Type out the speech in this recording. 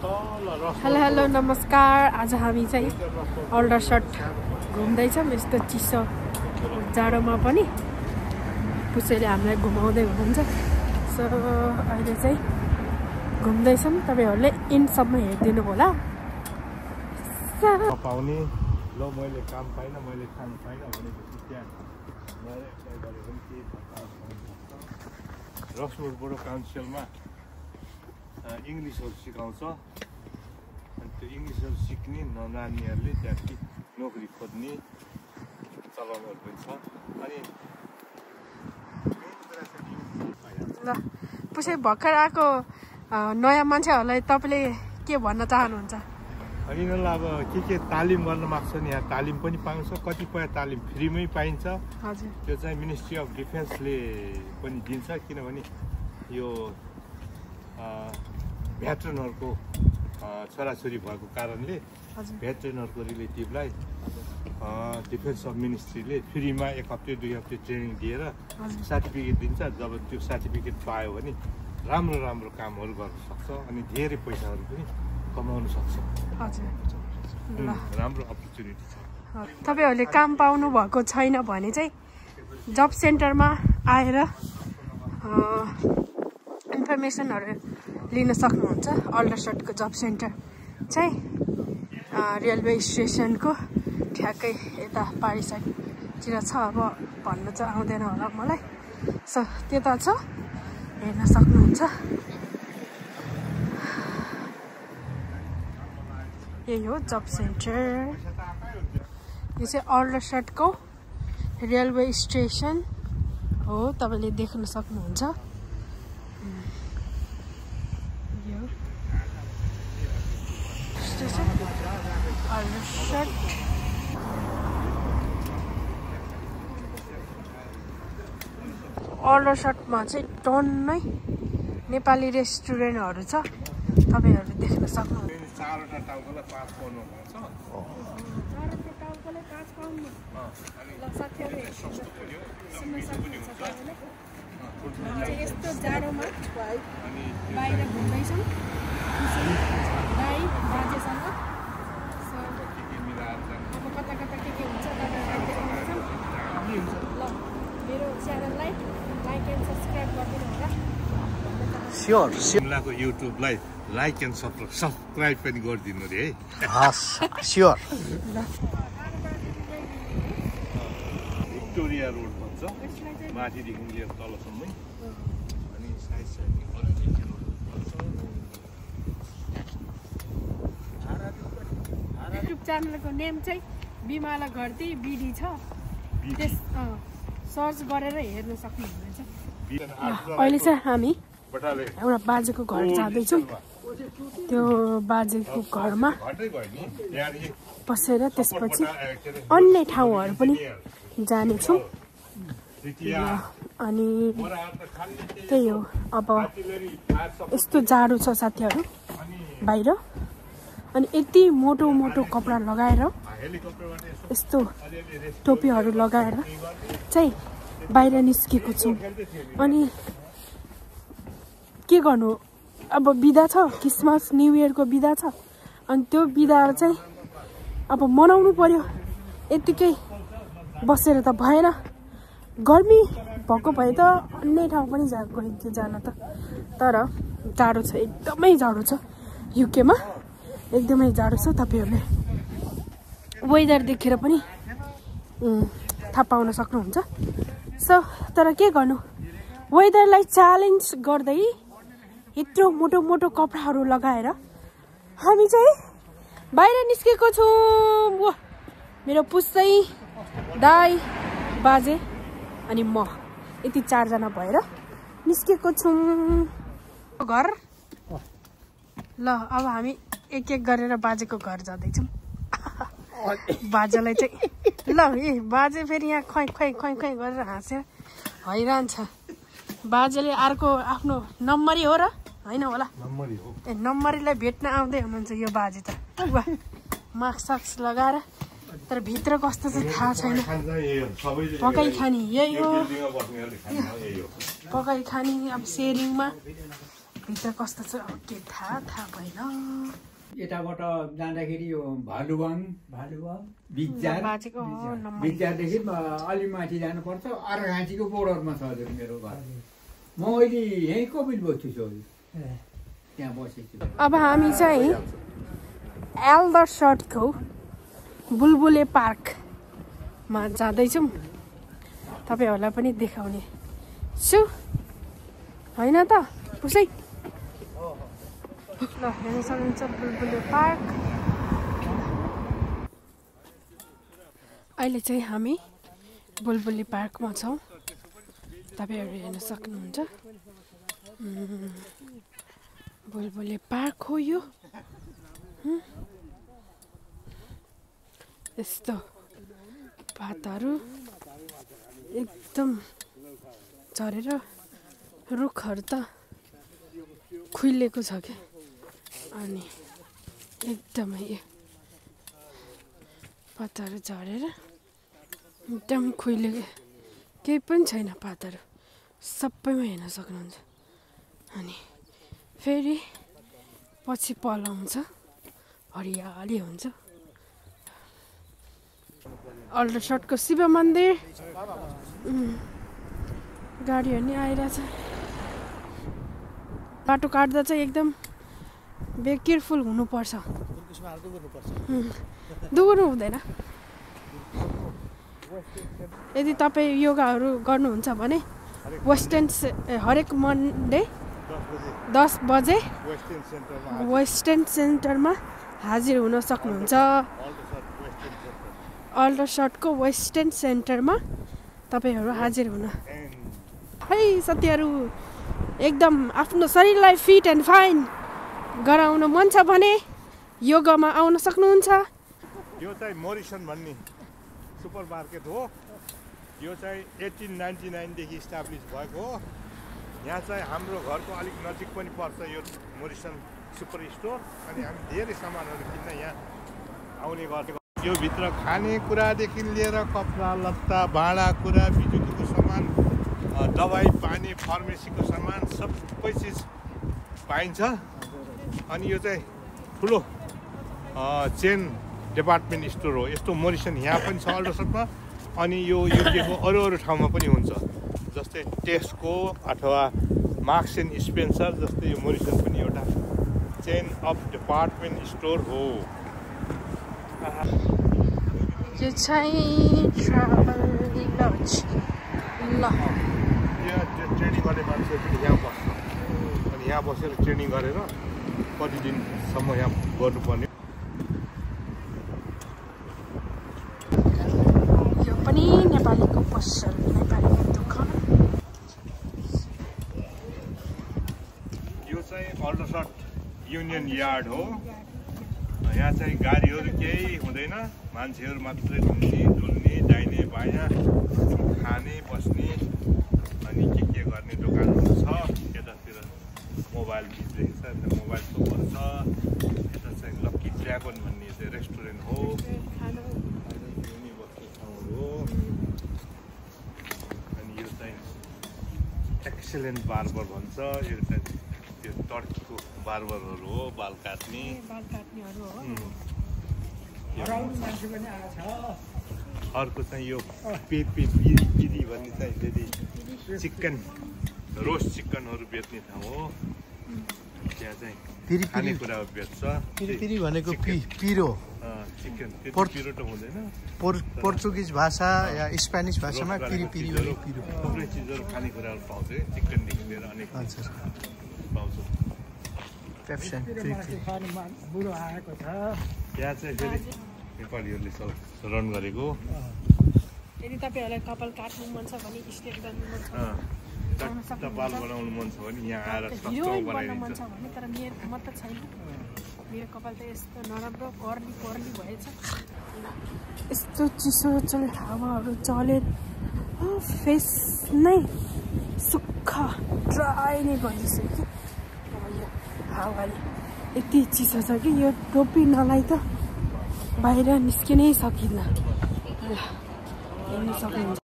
Hello नमस्कार। आज हामी चाहिँ अल्डरसट घुम्दैछौँ। यस्तो चिसो जाडोमा पनि पुसैले हामीलाई घुमाउँदै हुनुहुन्छ। सो अहिले चाहिँ घुम्दैछौँ। तपाईहरुले इन्डसम्म हेरिदिनु होला। पाउने ल मैले काम पाइन मैले खान पाइन भनेपछि त्यहाँ मैले एप्लाई गरेको पनि केही रक्सबुर्ग बोर्ड काउन्सिलमा इङ्ग्लिसहरू सिकाउँछ। अनि त्यो इङ्ग्लिसहरू सिक्ने नानीहरूले त्यहाँ नोकरी खोज्ने चलनहरू पनि छ। अनि ल पुसै भर्खर आएको नयाँ मान्छेहरूलाई तपाईँले के भन्न चाहनुहुन्छ? अनि यिनीहरूलाई अब के तालिम गर्न माग्छन्। यहाँ तालिम पनि पाउँछ, कतिपय तालिम फ्रीमै पाइन्छ। हजुर, त्यो चाहिँ मिनिस्ट्री अफ डिफेन्सले पनि दिन्छ। किनभने यो भेटरनहरूको छोराछोरी भएको कारणले भेटरनहरूको रिलेटिभलाई डिफेन्स अफ मिनिस्ट्रीले फ्रीमा 1 हप्ते 2 हप्ते ट्रेनिङ दिएर सर्टिफिकेट दिन्छ। जब त्यो सर्टिफिकेट पायो भने राम्रो राम्रो कामहरू गर्न सक्छ अनि धेरै पैसाहरू पनि कमाउन सक्छ। राम्रो अपर्च्युनिटी छ। तपाईहरुले काम पाउनु भएको छैन भने चाहिँ जब सेन्टरमा आएर इन्फर्मेसनहरू लिन सक्नुहुन्छ। अल्डरसटको जब सेन्टर चाहिँ रेलवे स्टेसनको ठ्याक्कै यता पारी साइडतिर छ। अब भन्न चाहिँ आउँदैन होला मलाई। सो त्यता छ, हेर्न सक्नुहुन्छ। यही हो जब सेन्टर। यो चाहिँ अल्डरसटको रेलवे स्टेसन हो, तपाईँले देख्न सक्नुहुन्छ। यो स्टेसन अल्डरसट। अल्डरसटमा चाहिँ टन्नै नेपाली रेस्टुरेन्टहरू छ, तपाईँहरू देख्न सक्नुहुन्छ। चारवटा टाउकोलाई 5 पाउनु भन्छ। चारवटा टाउकोलाई 5 पाउनु। ल साथीहरु सुन्न सक्नुहुन्छ तपाईले। चाहिँ यस्तो जाडोमा बाहिर घुम्दैछौँ दाइ बाजेसँग। अब कता कता के हुन्छ तपाईँहरूलाई देखाउँछौँ। ल मेरो च्यानललाई लाइक एन्ड सब्सक्राइब गरिदिनु होला। स्योर। सिमलाको युट्युबलाई लाइक एन्ड सब्सक्राइब पनि गरिदिनु रे है। हस् स्योर। भिक्टोरिया रोड भन्छ माथिदेखि लिएर तलसम्मै। अनि साइड युट्युब च्यानलको नेम चाहिँ बिमाला घरती बिडी छ। त्यस सर्च गरेर हेर्न सक्नुहुनेछ। अहिले चाहिँ हामी एउटा बाजेको घर जाँदैछौँ। त्यो बाजेको घरमा बसेर त्यसपछि अन्य ठाउँहरू पनि जानेछौँ। अनि त्यही हो। अब यस्तो जाडो छ साथीहरू बाहिर। अनि यति मोटो मोटो कपडा लगाएर, यस्तो टोपीहरू लगाएर चाहिँ बाहिर निस्केको छु। अनि के गर्नु, अब बिदा छ, क्रिसमस न्यु इयरको बिदा छ। अनि त्यो बिदा चाहिँ अब मनाउनु पर्यो। यतिकै बसेर त भएन। गर्मी भएको भए त अन्य ठाउँ पनि गइन्थ्यो जान त। तर जाडो छ, एकदमै जाडो छ। युकेमा एकदमै जाडो छ। तपाईँहरूले वेदर देखेर पनि थाहा पाउन सक्नुहुन्छ। सो तर के गर्नु, वेदरलाई च्यालेन्ज गर्दै यत्रो मोटो मोटो कपडाहरू लगाएर हामी चाहिँ बाहिर निस्केको छौँ। मेरो पुसै दाई बाजे अनि म यति 4 जना भएर निस्केको छौँ घर। ल अब हामी एक एक गरेर बाजेको घर जाँदैछौँ। बाजेलाई चाहिँ ल बाजे फेरि यहाँ खोइ खोइ खोइ खोइ गरेर हाँसेर हैरान्छ। बाजेले अर्को आफ्नो नम्बरी हो र होइन होला? नम्बरीलाई भेट्न आउँदै हुनुहुन्छ यो बाजे त। मास्क साक्स लगाएर, तर भित्र कस्तो चाहिँ थाहा छैन। पकाइ खाने यही हो, पकाइ खाने अब सेयरिङमा भित्र कस्तो छ अब के थाहा भएन। यताबाट जाँदाखेरि यो भालुवाङ बिज्जारदेखि अलि माथि जानुपर्छ। अर्घाँचीको बोर्डरमा छ हजुर मेरो घर। म अहिले यहीँ कपिल बस्छु छु त्यहाँ बसेको छु। अब हामी चाहिँ एल्डरसटको बुलबुले पार्कमा जाँदैछौँ। तपाईँहरूलाई पनि देखाउने छु होइन त उसै। ल हेर्न सक्नुहुन्छ बुलबुले पार्क। अहिले चाहिँ हामी बुलबुले पार्कमा छौँ। तपाईँहरू हेर्न सक्नुहुन्छ बुलबुले पार्क हो यो। यस्तो पातहरू एकदम झरेर रुखहरू त खुइलेको छ क्या। अनि एकदमै पातहरू झरेर एकदम खुइलेको, केही पनि छैन पातहरू सबैमा हेर्न सक्नुहुन्छ। अनि फेरि पछि पलाउँछ हरियाली हुन्छ। अल्डरसटको शिव मन्दिर गाडीहरू नि आइरहेछ। बाटो काट्दा चाहिँ एकदम केयरफुल हुनुपर्छ। दुगुर्नु हुँदैन। यदि तपाईँ योगाहरू गर्नुहुन्छ भने हरेक मन्डे 10 बजे वेस्टर्न सेन्टरमा हाजिर हुन सक्नुहुन्छ। अल्डरसटको वेस्टर्न सेन्टरमा तपाईँहरू हाजिर हुन है। साथीहरू एकदम आफ्नो शरीरलाई फिट एन्ड फाइन गराउन मन छ भने योगामा आउन सक्नुहुन्छ। यो चाहिँ मोरिसन भन्ने सुपर मार्केट हो। यो चाहिँ 1899 देखि इस्टाब्लिस भएको हो। यहाँ चाहिँ हाम्रो घरको अलिक नजिक पनि पर्छ यो मोरिसन सुपर स्टोर। अनि हामी धेरै सामानहरू किन्न यहाँ आउने गर्छौँ। यो भित्र खानेकुरादेखि लिएर कपडा लत्ता भाँडाकुँडा बिजुलीको सामान दबाई पानी फार्मेसीको सामान सबै चिज पाइन्छ। अनि यो चाहिँ ठुलो चेन डिपार्टमेन्ट स्टोर हो। यस्तो मोरिसन यहाँ पनि छ अल्डरसटमा। अनि यो युकेको अरू ठाउँमा पनि हुन्छ, जस्तै टेस्को अथवा मार्क्स एन्ड स्पेन्सर जस्तै यो मोरिसन पनि एउटा चेन अफ डिपार्टमेन्ट स्टोर हो। यो चाहिँ ट्राभल लज। ल यहाँ ट्रेनिङ गर्ने मान्छे पनि यहाँ बस्छ। अनि यहाँ बसेर ट्रेनिङ गरेर कति दिनसम्म यहाँ गर्नुपर्ने। यो पनि नेपालीको पसल, नेपालीको दोकान। यो चाहिँ अल्डरसट युनियन यार्ड हो। यहाँ चाहिँ गाडीहरू केही हुँदैन, मान्छेहरू मात्रै घुम्ने डुल्ने दाहिने बायाँ खाने बस्ने अनि के गर्ने दोकानहरू छ। यतातिर मोबाइल बिच्दैछ, मोबाइल सोपहरू छ। यता चाहिँ लक्की ड्रागन भन्ने चाहिँ रेस्टुरेन्ट हो। युनिभर्सिटी ठाउँ हो। अनि यो चाहिँ एक्सेलेन्ट बार्बर भन्छ। यो चाहिँ त्यो टर्कीको बार्बरहरू हो, बाल काट्नेहरू हो। अर्को चाहिँ यो पिरी भन्ने चाहिँ फेरि चिकन रोस्ट चिकनहरू बेच्ने ठाउँ हो। त्यहाँ चाहिँ खानेकुराहरू बेच्छ। पिरी भनेको पिरो चिकन पिरो त हुँदैन। पोर्चुगिज भाषा या स्पेनिस भाषामा पिरी थुप्रै चिजहरू खानेकुराहरू पाउँछ। चिकनदेखि लिएर अनेक पाउँछ। यहाँ चाहिँ फेरि नेपालीहरूले रन गरेको। यदि तपाईँहरूलाई कपाल काट्नु मन छ भने स्ट्रेट गर्नु मन छ, बाल बनाउनु मन छ भने यहाँ आएर हिरोइन बन्न मन छ भने। तर मेरो म त छैन, मेरो कपाल त यस्तो नराम्रो कर्ली भएछ। यस्तो चिसो हावाहरू चले फेस नै सुक्खा ड्राई नै भइसक्यो। यो हावाले यति चिसो छ कि यो टोपी नलाइ त बाहिर निस्किनै सकिन्न। हेर्न सक्नुहुन्छ